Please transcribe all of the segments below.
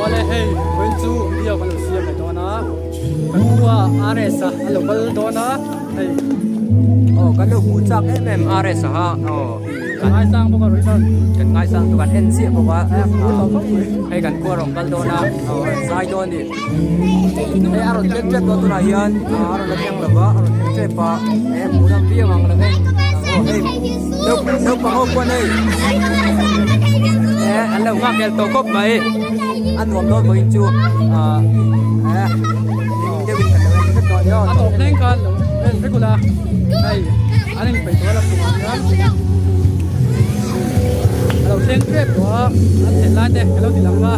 Awle hei vawiin chu video kan lo siam leh dawn a kan khua RS a a lo kal dawn a hei aw kan lo hmuh chak em em RS a ha aw kan ngaisang bawk a ruihhlo kan ngaisang chu kan en chiah bawk a hei kan khua rawn kal dawn a aw zai dawn a ni hei a rawn thleng tep dawn tunah hian a rawn la thleng lo va a rawn thleng tep a hei a hmuh lam viau ang lo hei aw hei naupang ho pawh hei eh an lo nghak vel tawh khawp mai a nuam dawn vawiin chu ah eh deuhin kan lo en vek tawh a ni aw a tawp thleng khan lo en vek ula hei an inpeih tawh a la tum ang hian a lo thleng tep tawh a an thlen lai te ka lo ti lang a.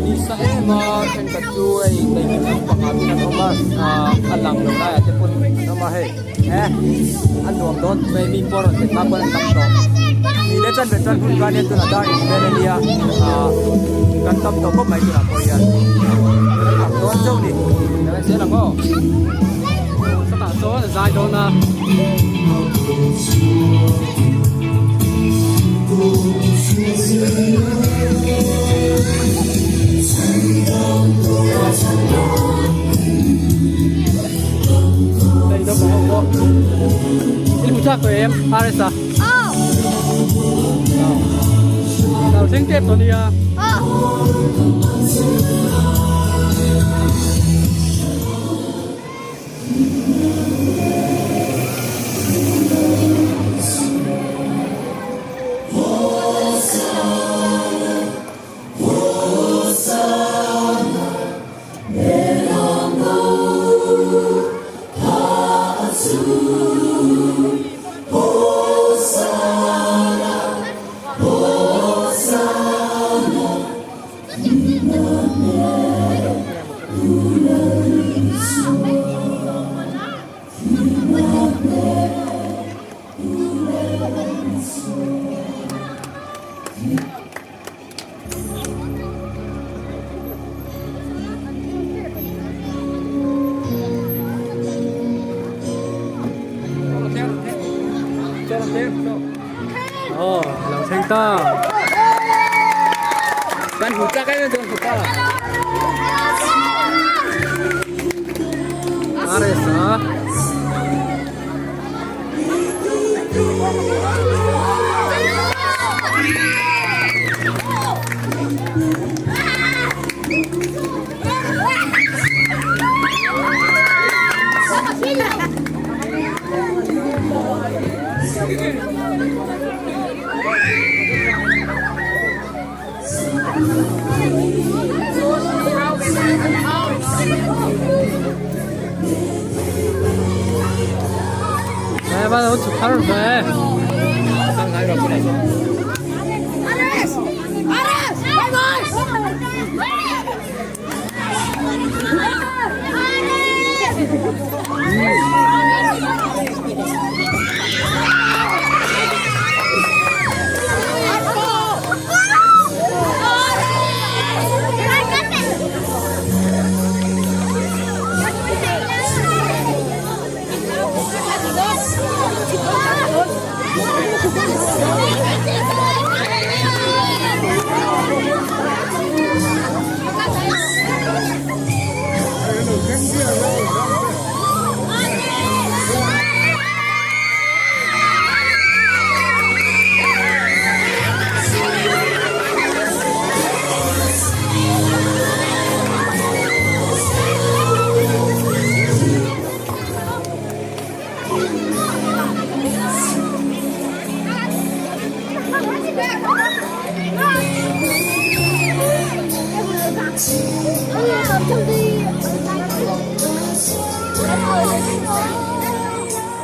Nisa em a thenkhat chu hei daihlim lampangah ten an awm a ah a lang lo laiah te pawn an awm a hei eh a nuam dawn mai mi pawh a rawn thlen hma pawn an tam tawh ni le chan ve chuan hun khan hian tunah dar in vel ania ah kan tam tawh khawp mai tunah pawh hian kan tam dawn chauh ni lo en zel ang aw chutah chuan a zai dawn a. Đây đâu có không có. Ini puncak tu em, Arisa. Tàu thleng tep tawh nia. Aw a lo thleng ta. Kan hmu chak em em chuan hmu ta. Aresa.来，把我出卡儿来。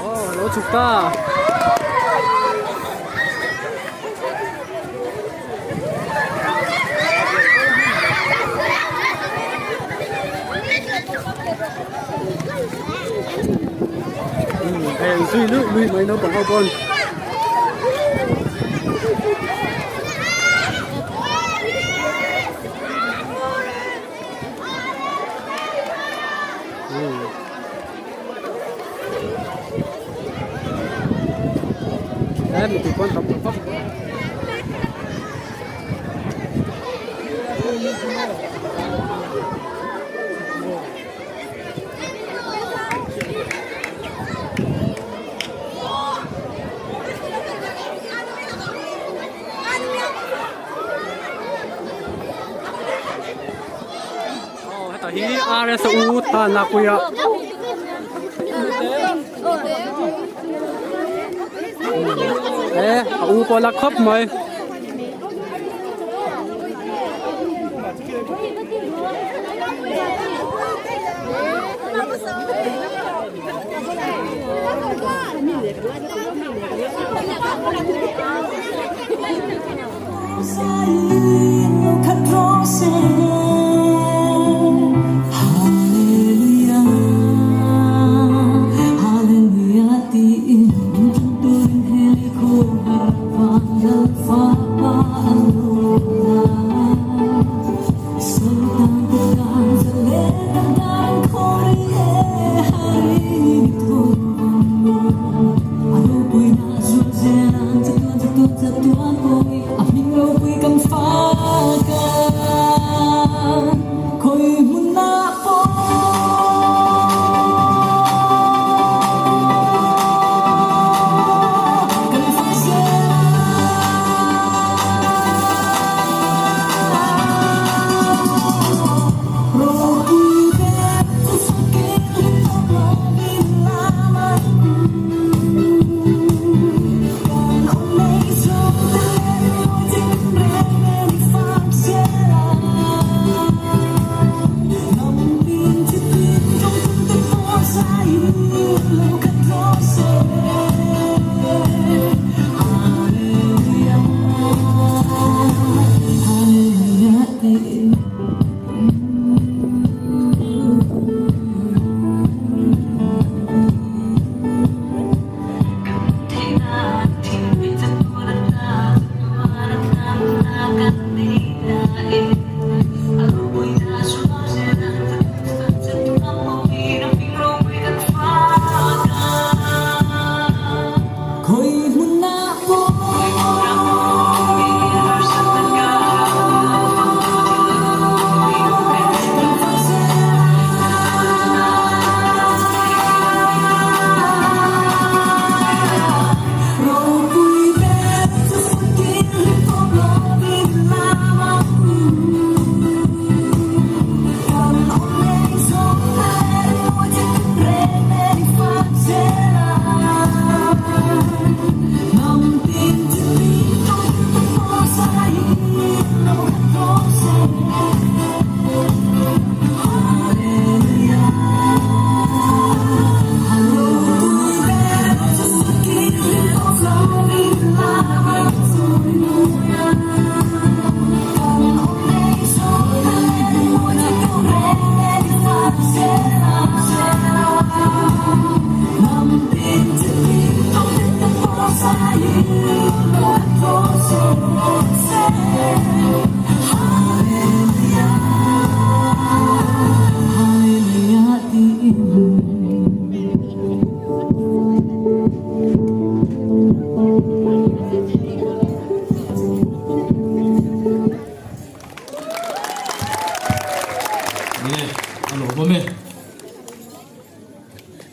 Aw a lo chhuk ta. Hei zui luih luih mai naupang ho pawn. Đấy, mình chỉ quan trọng một phút. hi RS u thla lakpui a. E a u pawh la khawp mai.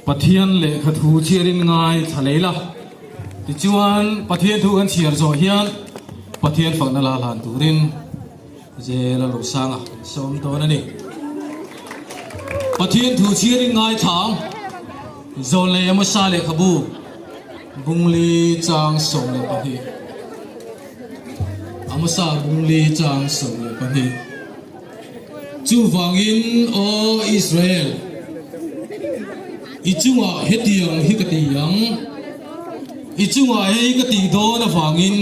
Pathian lehkha thu chhiarin ngai thla lei la. Tichuan, Pathian thu kan chhiar zawh hian Pathian fakna la hlan turin Zela Rosanga kan sawm dawn a ni. Pathian thu chhiarin ngai thla ang. Zawnlei Amosa lehkhabu Bungli chang 12. Amosa Bungli chang 12. Chuvangin, Aw Israel, i chungah hetiang hi ka ti ang, i chungah hei ka tih dawn avangin,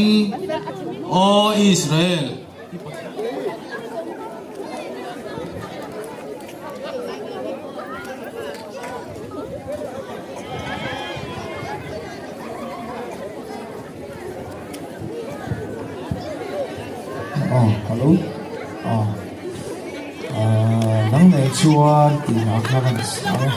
Aw Israel, i Pathian. Aw hello aw nang nen chuan tih lah kha ka ni sa e.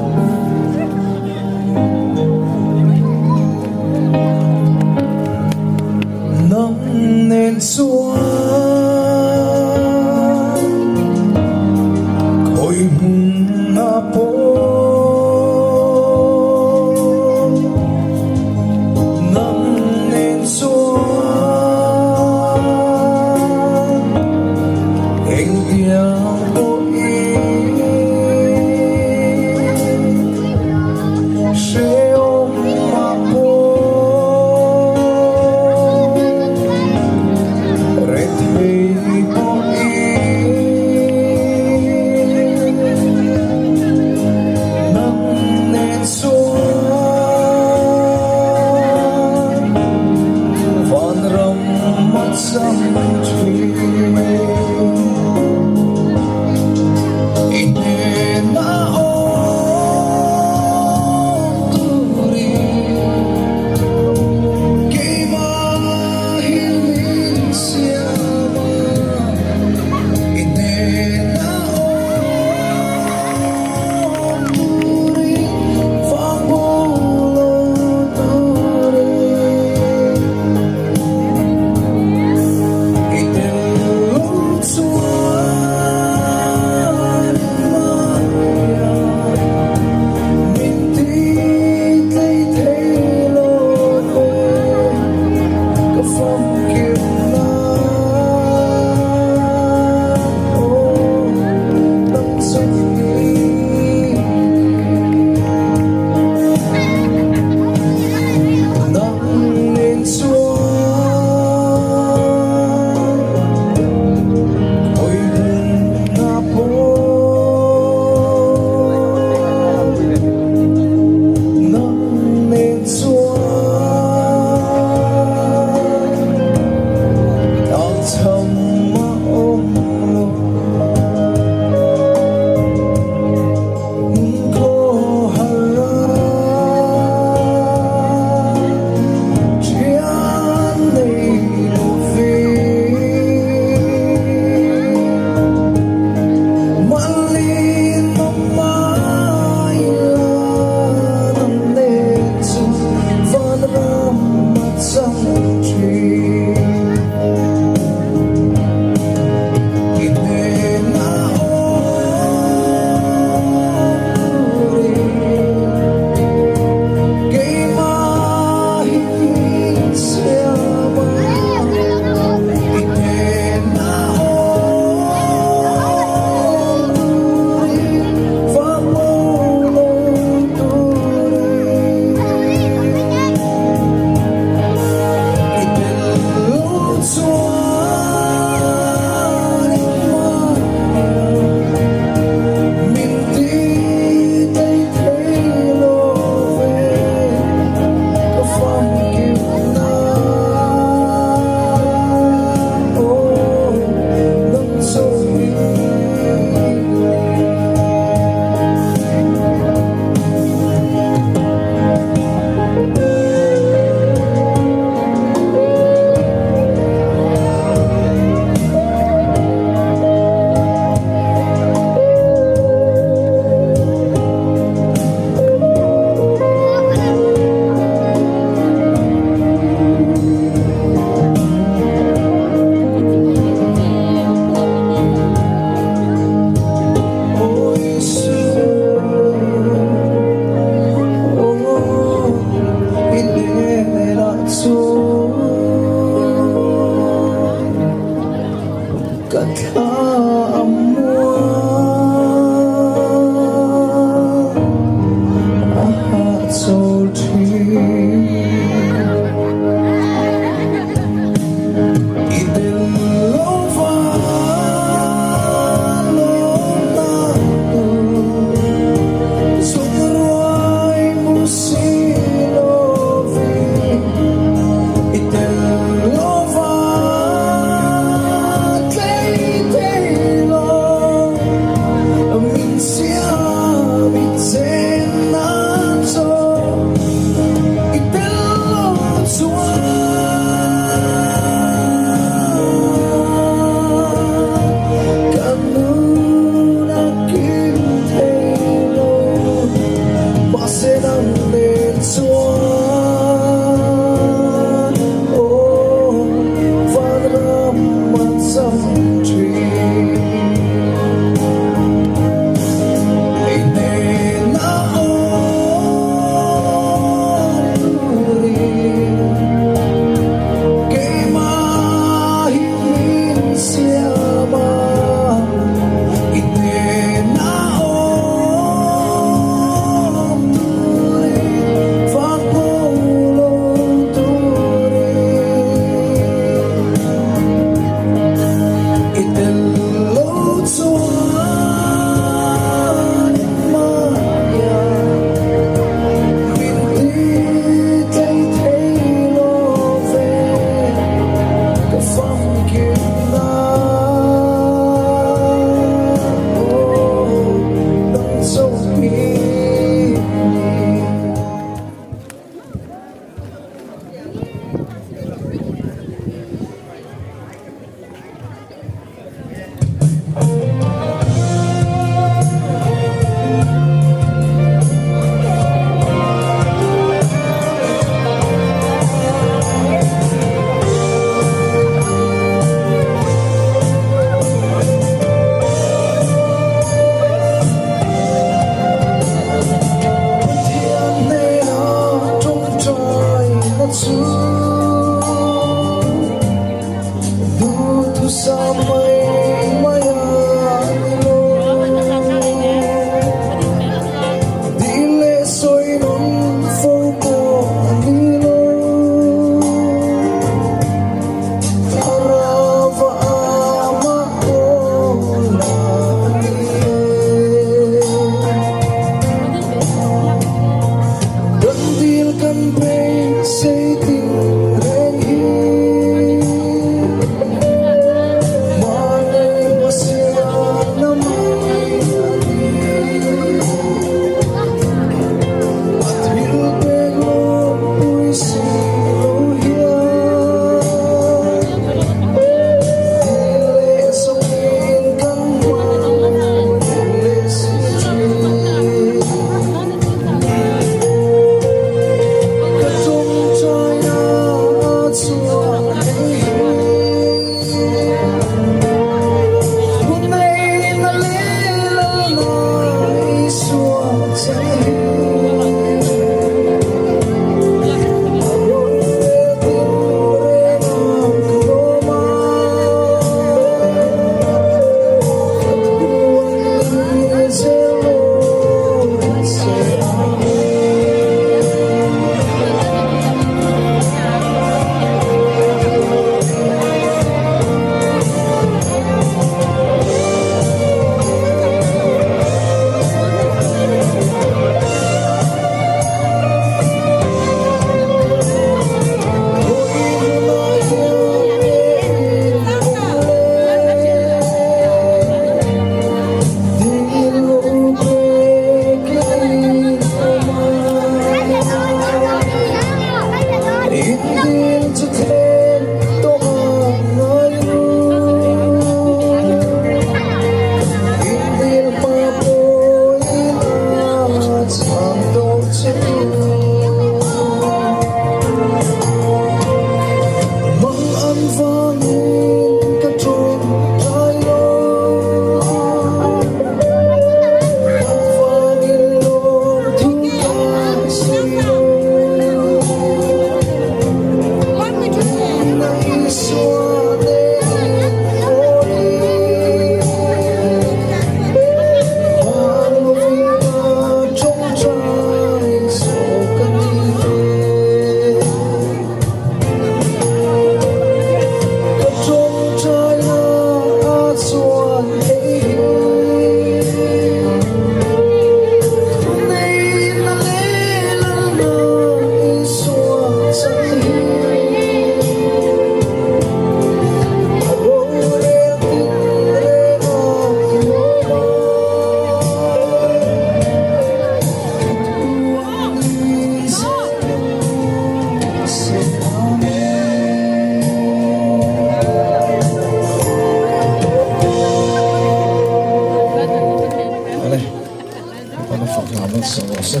malsawm rawh se.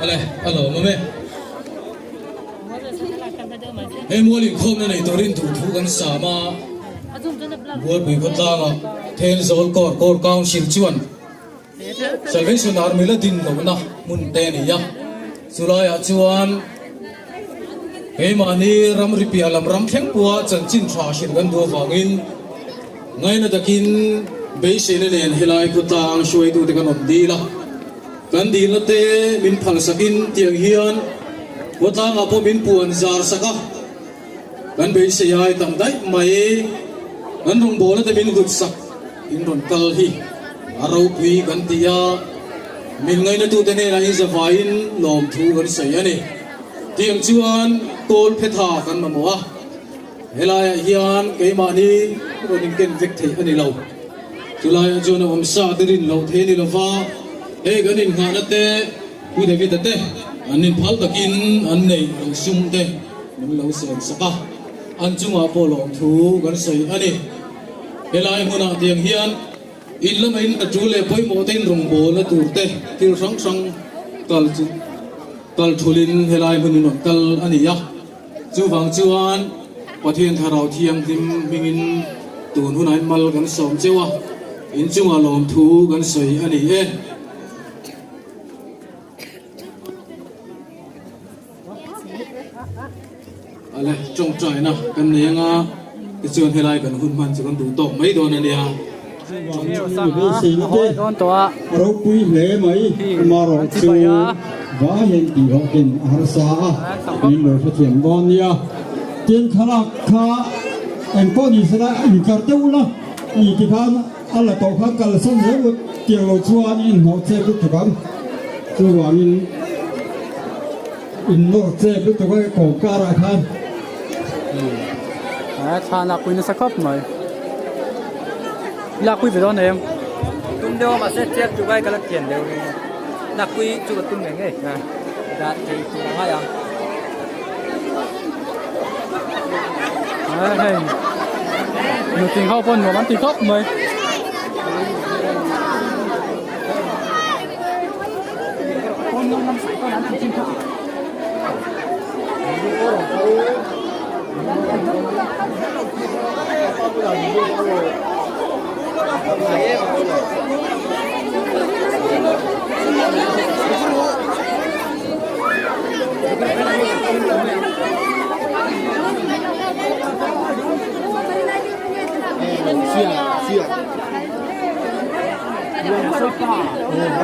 Ale, a lawm awm e. Hei mual inkhawmna nei turin duhthu kan sam a, Bualpui khawtlanga Thenzawl Corps Corps Council chuan Salvation Army la din lohna hmun te a ni a, chulaiah chuan keimahni ramri piah lam ram thleng pawha chanchin tha hrilh kan duh avangin ngaina takin beiseina nen helai khawtlang hruaitute kan awm dil a, kan dilna te min phalsakin tiang hian khawtlangah pawh min puan zar sak a. Kan beisei ai tam daih mai. Kan rawngbawlna te min hlut sak in rawn kal hi a ropui kan ti a, min ngainatute hnenah in zavaiin lawmthu kan sawi a ni. Tiang chuan kawl phetha kan mamawh a, helaiah hian keimahni rawn inken vek theih a ni lo. Chulaiah chuan a awmsa te rin loh thei a ni lova, hei kan innghahna te, Pu David-a te an inphal takin an neih ang sum te min lo siam sak a, an chungah pawh lawmthu kan sawi a ni. Helai hmunah tiang hian in lama in hna tul leh pawimawh te in rawngbawlna tur te thil hrang hrang kal chu kal thulin helai hmun in rawn kal a ni a. Chuvang chuan Pathian Thlarau Thianghlim hmingin tun hunah in mal kan sawm cheu a, in chungah lawmthu kan sawi a ni e. Ale tawngtaina kan nei anga tichuan helai kan hun hman chu kan duh tawk mai dawn a nia. Ropui hle mai amarawh chu vai hian tih hlawh ten a harsa a min lo hrethiam dawn nia. Tin thlalak kha engpawh ni sela inkar deuh ula ni tikhan A la tawh kha kalsan zel ut tiang lo chuan in hnawh chep lutuk ang. Chuvangin in nawr chep lutuk a kawngkar ah khan. A thla lakpui nasa khawp mai. Lakpui ve dawn em? Tum deuh a mahse chep tuk ai ka la thian deuh ring a. Lakpui chu ka tum ngei ngei. Dah thei tur a ngai ang. Hei nutling ho pawh nuam an ti khawp mai.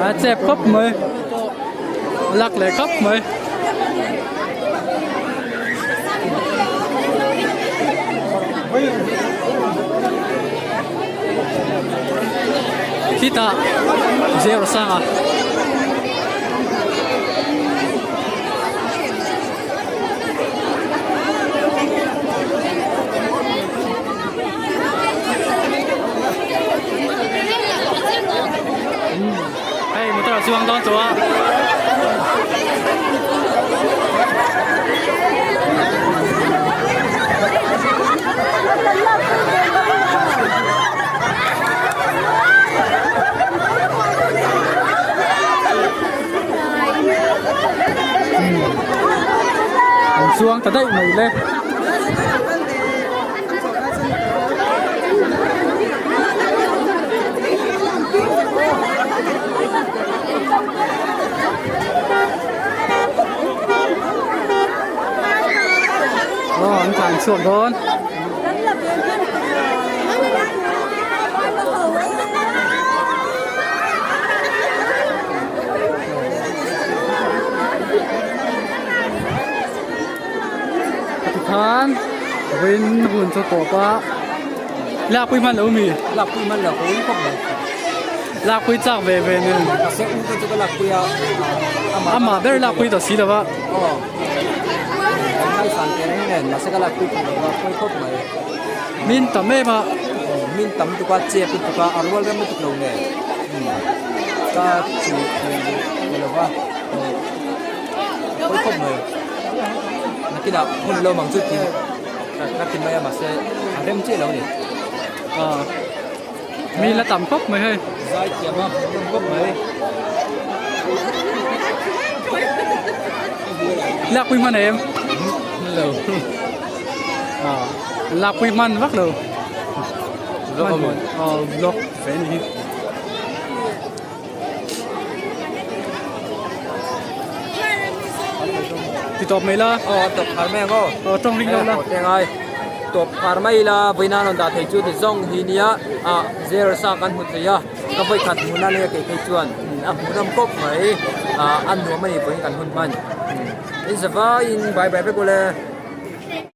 A chep khawp mai lak leh khawp mai. Khitah zero sanga. Hei motor a chuang dawn tawh a. An chuang ta daih mai le. Aw an tlan chhuak dawn. Tikhan vawiin hun chu tawp a lakpui hman lo mi lakpui hman lo ka ui khawp mai lakpui chak ve ve nen mahse u ka chu ka lakpui a amah ber lakpui tawh si lo va aw. san teh reng nen mahse ka lakpui thei lo va pawi khawp mai. Min tam em a. Min tam tuk a chep lutuk a a rual rem lutuk lo nen ka chu thei duh lo va pawi khawp mai. Nakinah hun lo mang chu ti ka ti mai a mahse a rem chiah lo a ni. Mi la tam khawp mai hei. Zai thiam a hmuhnawm khawp mai. Lakpui hman em? Lo. Ah, lakpui hman vak lo. Vlog a maw? Oh, vlog ve ni hi. Ti tawp mai la. Aw, tawp khar mai ang aw. Aw, tawng ring lo la. Aw, tengai. Tawp khar mai la, vawiin a rawn dah thei chu ti zawng hi nia, ah, zero sa kan hmu thei a, ka vawi khat hmuhna nia kei phei chuan a hmuhnawm khawp mai, ah, a nuam a ni vawiin kan hun hman. In zavaiin bye bye vek ule.